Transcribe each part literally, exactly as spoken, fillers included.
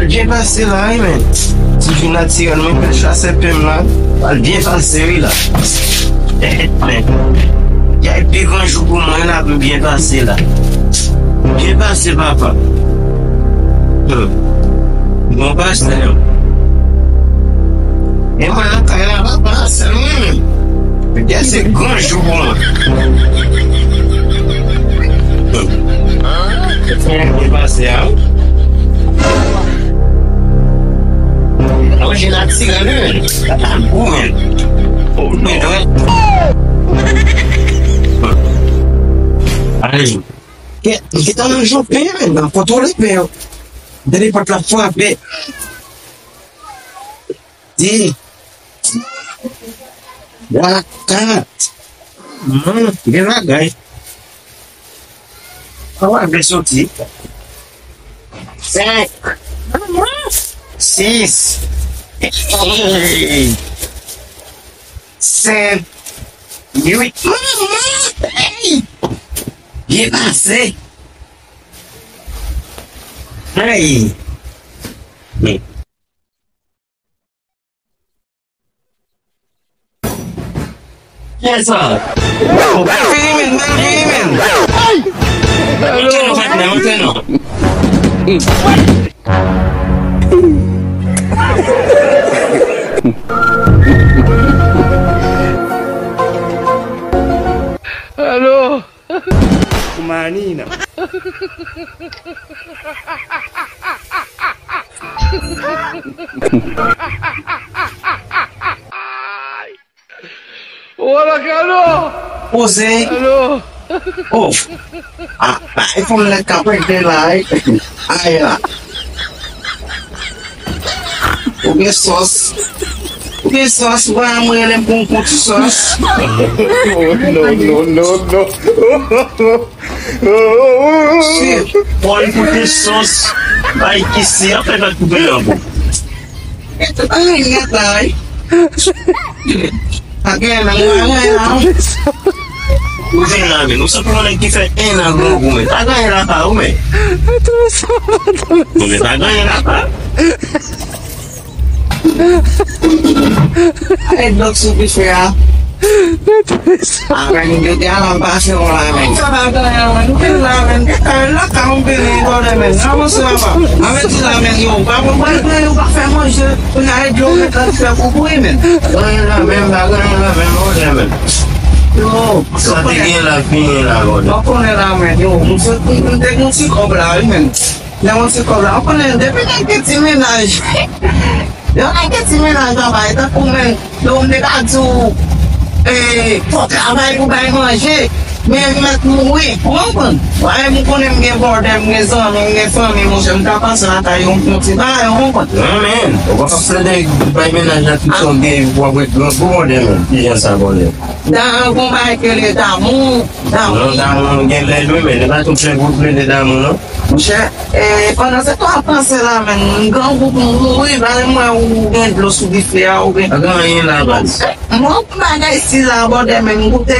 Byen pase la, wi, men. Ti vi natirèl, mwen fè chase pè m la. Pral byen pase, wi, la. Men. Yay pi gran jou pou mwen la, pou m byen pase la. Byen pase, papa. Hmm. Bon pase, non. E mwen nan kay la, papa, sèl mwen menm. Jodi a se gran jou pou mwen. Byen pase a, wi. Manje natirèl, wi, men. Sa ta gou, men. Oh, men, non. Ale. Kèt, m gentan manje yon pen, men. M ap kontwole pen yo. Tande pòt la frape. Di. Twa, kat. Hmm, gen bagay. Sa w ap vle soti? Senk. Sis. Hey. Sèt. Uit. Manman! Hey! Byen pase. Hey! Kiyès sa? Bèl fini, men, bèl fini, men. Antre non, patnè, antre non. Alo. Kumanina. Wala kalo. Poze. Alo. Oh. Ah, ah, e fòm nèg k ap regle la, wi. Ay la. Ou gen sòs. Ou gen sòs, ou pa janm rele m pou yon ti sòs. Oh, non, non, non, non. Shit. Pòl koute sòs. Ay, kisi, ap fè fè koupe nan pou. Ay, gata, ay. Pa gen nan mwen, mwen, non. Ou vin la, men. Ou santi yon nèg ki fè en an grangou, men. Pa gen la pa ou, men. Bon, men pa gen la pa. Ay, blòk sou dife a. Apre, nou te di, "Ala, m pase yon la, men." Sa pa gen anyen, men. Nou te la, men. Lakay ou vini, bòdè, men. Avanse, papa. Avanse la, men. Yo, pa pou mwen, men, yo pa fè manje. Pou n ale di yo, men, transfè pou bouyi, men. Pa gen la, men, pa gen la, men, bòdè, men. Yo, sa te gen la, fini la, bòdè. Ou konnen la, men. Yo, m sot, m te gen yon ti kòb la, wi, men. Nan yon ti kòb la, ou konnen, depi nèg gen ti mennaj. Lè w nèg gen ti mennaj anba, e tankou men, lè w m te ka di w, e, fò travay pou bay manje, men mèt mouri, ou konprann? Wi, m konnen m gen bòdè, m gen zanmi, m gen fanmi, monchè, m ka pase lakay yo, m fè yon ti bagay, ou konprann? Non, men, ou pa ka plede bay mennaj la tout sa w gen, w ap ret grangou, bòdè, men. Kijan sa, bòdè? Damou, gon bagay ki rele damou, damou. Non, damou, gen lè l wi, men, li pa tou fè gwo plede damou, non. Monchè, e, pandan se tan w ap panse la, men, m grangou pou m mouri, pa m wè ou gen dlo sou dife a, ou gen. Pa gen anyen la, baz. Mwen, yon bagay isi la, bòdè, men, m goute.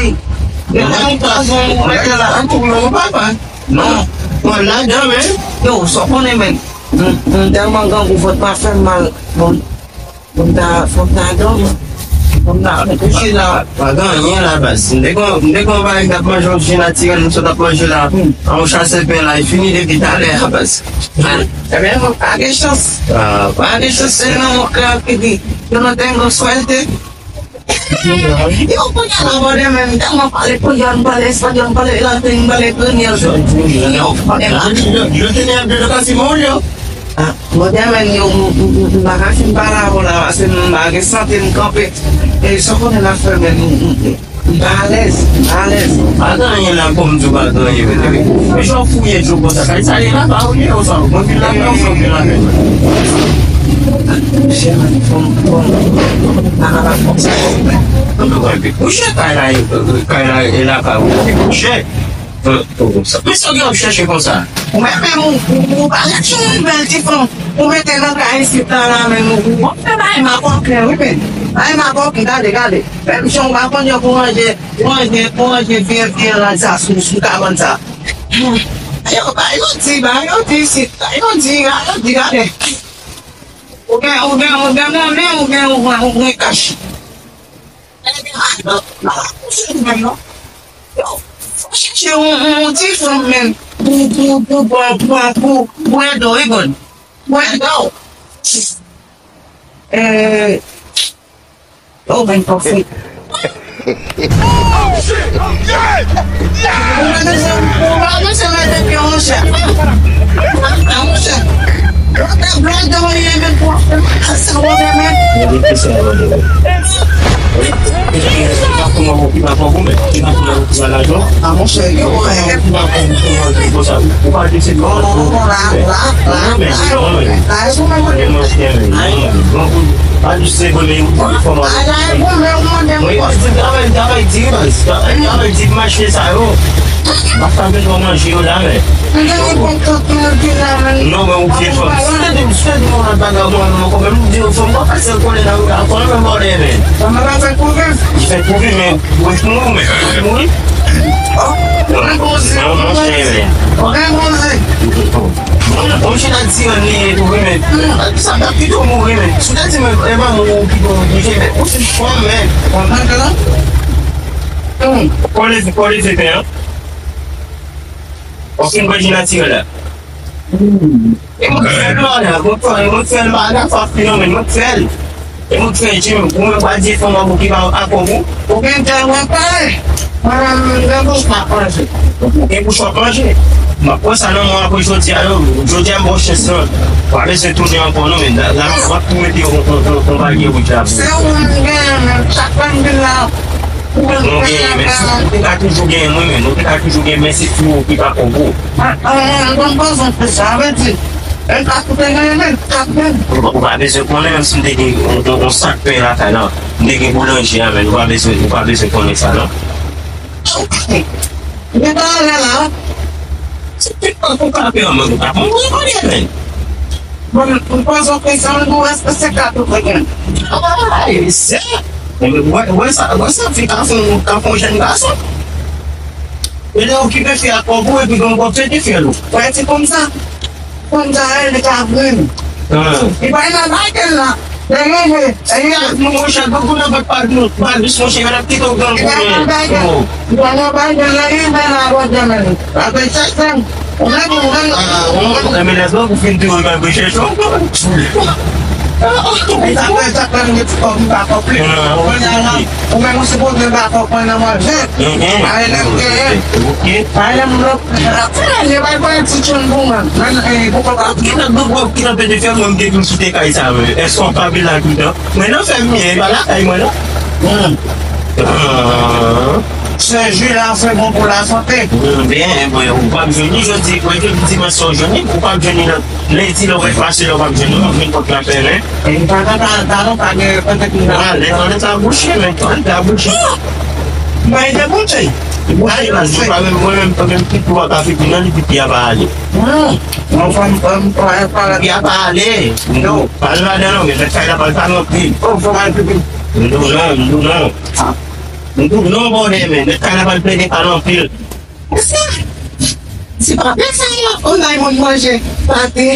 Gen yon pwazon ou mete la. An tou non, papa. Non, mwen ladan, men. Yo, sa w konnen, men. M, m tèlman grangou, vant pa fè m mal. Bon. Fò m ta, fò m ta dòmi. Fò m ta kouche la. Pa gen anyen la, baz. M te kon, m te kon bagay m t ap manje yon ji natirèl, m sot ap manje la. An yon chase pen la, li fini depi talè a, baz. Ebyen, pa gen chans. Pa gen chans, se nan yon kran ki di, yo nan tengo suerte. Yo, kounye a la, bòdè, men, m tèlman pale kreyòl, m pale espanyòl, m pale laten, m pale kreyòl. Yo, kounye a la. Yo te ni ap de kasi moun yo. Ah, bòdè, men, yo, m, m, m, m pa ka fin pale avè w la, paske m pa gen sante, m kanpe. E sa w konnen n ap fè, men, m, m, m pa alèz, m pa alèz. Pa gen anyen la, kòm di w pa gen anyen, men, men, men jan w fouye dlo konsa, kay sa ye la, pa ou ye, ou sa, mwen vin la, men, ou sa, vin la, men. Monchè, men, fò m, fò m, pa ka pa fòk sa, men. Mouche, kay la, kay la, e la, pa ou, mouche. Men sa w gen w ap chèche konsa? Ou menm menm ou, ou, ou pa ret yon bèl ti fanm. Ou mete nan kay isit la, la menm ou, ou ap fè bay makòken, wi, men. Bay makòken, gade, gade. Menm jan ou pa konn yo pou ranje, pou ranje, pou ranje vye, vye rad sa sou, sou kabann sa. Yo, bay yo di, bay yo di isit, bay yo di, bay yo di, gade. Ou gen, ou gen, ou gen monnen, ou gen, ou gen, ou gen kach. Yo, fò chèche yon, yon, yon ti fanm menm pou, pou, pou, pou, pou, pou, pou ede w, wi, Gòn. Pou ede w. Eh, oh, men, kòfi. Ou pa bezwen, ou pa bezwen mete pye, monchè. Ah, monchè. Ou te blòk de mwen, men, pou sa, men. Ah, monchè, yo, non, men ou fè fòs. Ou te di, ou te di yon lòt bagay, ou pa menm, ou pa menm di yon fanm, ou pa fè sèl konnen nan ou la, konnen menm bòdè, men. Fanm nan pa fèt pou viv. Li fèt pou viv, men ou fèt mouri, men ou fèt mouri. Oh, ou gen poze, ou gen poze. Ou gen poze. Bon, bon, se natirèl li ye tou, wi, men. Sa ta pito mouri, men. Si w te di, men, e manman ou ki bon, men, ou se fanm, men. Ou konprann la? Kòlè, kòlè, se pen, an. Ou fin bwè ji natirèl la. E mwen fè l la, mwen fè, mwen fè l pa la, fè fenomèn, mwen fè l. E mwen fè Jim, ou menm pa di fanm an pou ki pa akò pou. Ou gen tèl mwen pale. Mwen menm, mwen gen bouch m ap manje. Ou gen bouch w ap manje. M ap pran sa nan men w apre jodi a, non. Jodi a m ba w chans lan. W pa bezwen tounen ankò, non, men la, la, m ap tou mete yon, yon, yon, yon bagay wouj la pou ou. Se ou menm ki genyen, men chak lè m vin la, ou menm ki genyen, men si ou te ka toujou genyen mwen, men ou te ka toujou genyen, men se tou ou ki pa konprann. Ah, ah, ah, m pa bezwen fè sa, sa vle di, e sa ou te genyen, men, sa vle di. Ou pa, ou pa bezwen konnen, menm si m te gen yon, yon, yon sak pen lakay la, m te gen boulanje a, men ou pa bezwen, ou pa bezwen konnen sa, non. Gen pa anyen la. Se tout pa pou kape an, men ou pa konprann anyen, men. Bon, m panse ke sa m dwe wè se kat ou te gen. Ay, se. Wè, wè sa, wè sa fi ka fè, ka fè yon jèn gason. E lè okipe fi a kòb ou epi gen yon kòb se ki fyèl ou. Wè, se konsa. Konsa, li ka vre. Ah. Li pa nan bagay la. Lè rive, e li a nou, monchè, gwo gwo nan vant pa nou, pa jis, monchè, yo ap kite w gran goumen. Li pa nan bagay la. Li pa nan bagay la, li pa nan bagay la. Apre sa, sa, ou menm, ou menm. Ah, ou menm, men lè sa, ou fin tou, ou pa chèche ankò. Sa fè, sa fè, m gen ti kòb, m pa konpli. Ah, ok. Ou menm, ou sipoze ba kòb mwen nan manje. Mhm. Ay, lè m genyen. Ok. Ay, lè m lòk. Yo bay mwen ti tchoun pou mwen. Mwen, eh, pou papa. Ki nan gwo gwo, ki nan pede fè mwen, m te vin kite kay sa, men. Èske w pa vin la toutan? Mwen nan fè m ye, e pa lakay mwen, non. Hmm. Ah. Se ji la, se bon pou lasante. Hmm, byen, byen, ou p ap jwenn li jodi, mwen te di dimanch sa w jwenn li, ou p ap jwenn li nan lendi, lè w wè pase, lè w p ap jwenn li, w ap vin kont lapè, men. E li pa nan ta, ta non, pa gen, petèt li nan. Ah, lè tòlèt la bouche, men tòlèt la bouche. Mwen te bouche. Ay, mwen menm, mwen menm, mwen menm, pipi a pa fini, non, li pipi a pa ale. Hmm. Mwen fè m, fè m, fè m, fè m. Pipi a pa ale. Non. Pa al ladan non, men mèt kay la pral pale anpil. Oh, fò m al pipi. M di w non, m di w non. Ah. M di w non, bòdè, men mèt kay la pral plede pale anpil. Sa, se pa pè sa yo, ou bay moun manje, pate.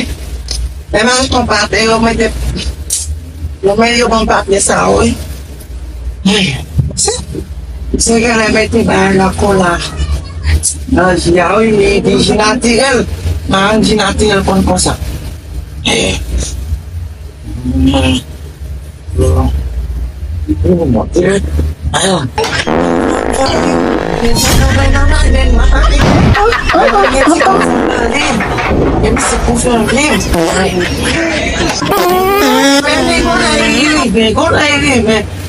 Lè m al pran pate, yo mete, yo mete, yo ban m papye sa, wi. Hey, se, se genlè mete bagay nan kola. Nan ji a, wi, li di ji natirèl. Nan ji natirèl konn konsa. Hey. Mm. Oh, mon Dieu. Ah.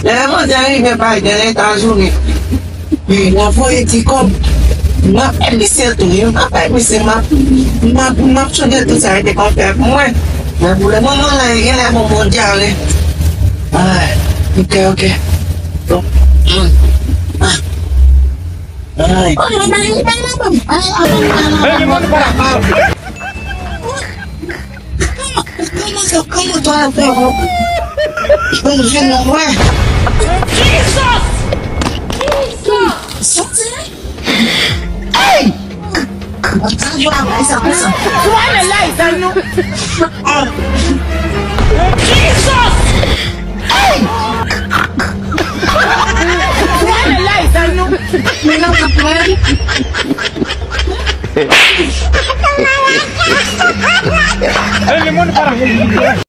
Lè mwen te rive, Biden Etazini, men la voye ti kòb. M ap bay misye tou, wi. M ap bay misye, m ap, m ap, m ap chanje tout sa li te konn fè pou mwen. Men pou le moman la, li genlè bon, bon dyare. Ay, ok, ok. Bon. Mm. Ah. Ay. Kòman, kòman, kòman w ap fè, bon? Bon, vin non, wè. Jesus! Jesus! Soti. Hey! Sa jwe avè sa konsa. Sou ale la, sa nou. Ah. Jesus! Ele manda para